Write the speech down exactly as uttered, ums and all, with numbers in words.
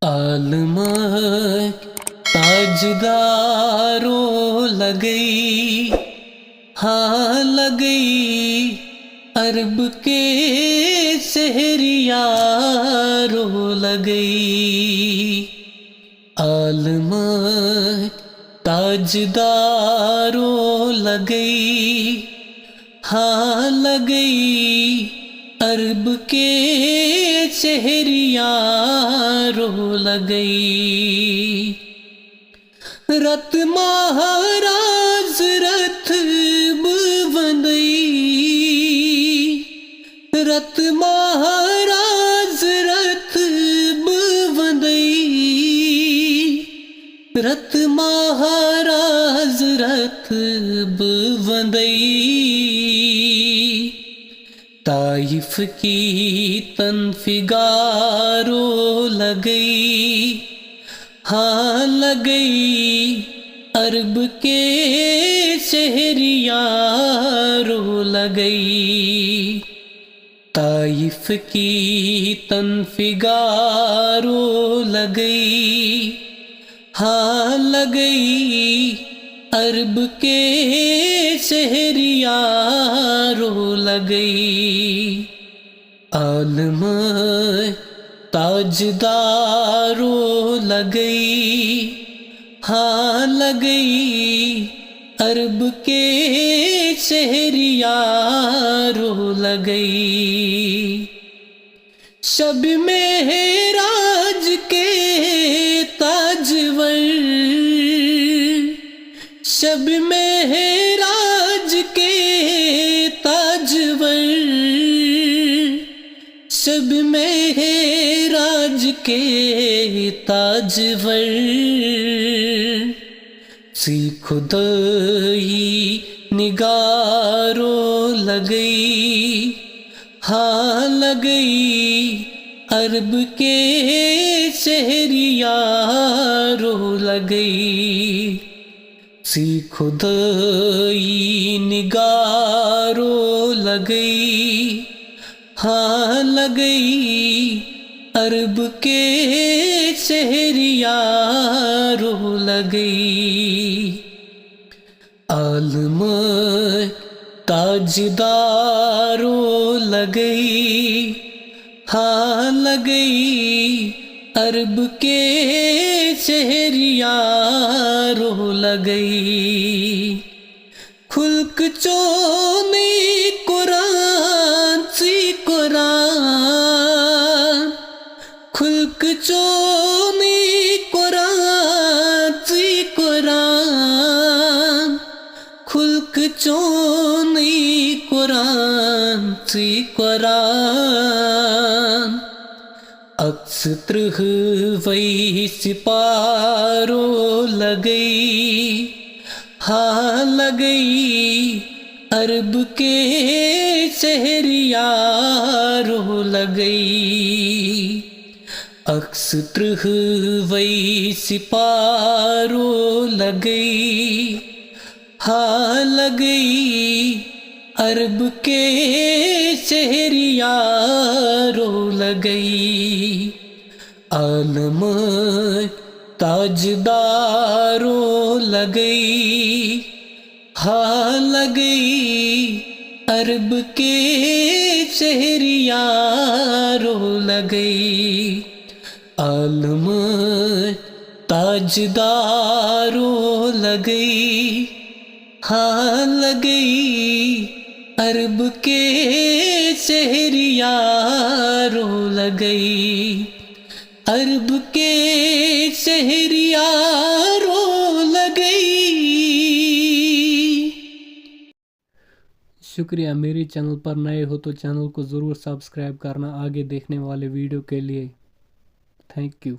عالمک تاجدارو لگئی، ہاں لگئی، عرب کے شہریارو لگئی۔ عالمک تاجدارو لگئی، ہاں لگئی، عرب کے شہریارو لگئی۔ رت مہراز رت بوندئی، رت مہراز رت بوندئی، رت مہراز رت بوندئی۔ طائف کی تن فگارو لگئی، ہاں لگئی، عرب کے شہریارو لگئی۔ طائف کی تن فگارو لگئی، ہاں لگئی، عرب کے شہریارو لگئی۔ عالمک تاجدارو لگئی، ہاں لگئی، عرب کے شہریارو لگئی۔ شب معراج کے تاجور، شب معراج کے تاجور، شب معراج کے تاجور، سی خدائی نگارو لگئی، ہاں لگئی، عرب کے شہریارو لگئی۔ سی خدائی نگارو لگئی، ہاں لگئی، عرب کے شہریارو لگئی۔ عالمک تاجدارو لگئی، ہاں لگئی، عرب کے شہریارو لگئی۔ خلق چونی قرآن سی قرآن، خلق چونی قرآن سی قرآن، خلق چونی قرآن سی قرآن۔ عکس ترہ وئی سپارو لگئی، ہاں لگئی، عرب کے شہریارو لگئی۔ عکس ترہ وئی سپارو لگئی، ہاں لگئی، عرب کے شہریارو لگئی۔ عالمک تاجدارو لگئی، ہاں لگئی، عرب کے شہریارو لگئی۔ عالمک تاجدارو لگئی، ہاں لگئی، عرب کے شہریارو لگئی، عرب کے شہریارو لگئی۔ شکریہ، میرے چینل پر نئے ہو تو چینل کو ضرور سبسکرائب کرنا آگے دیکھنے والے ویڈیو کے لیے۔ Thank U.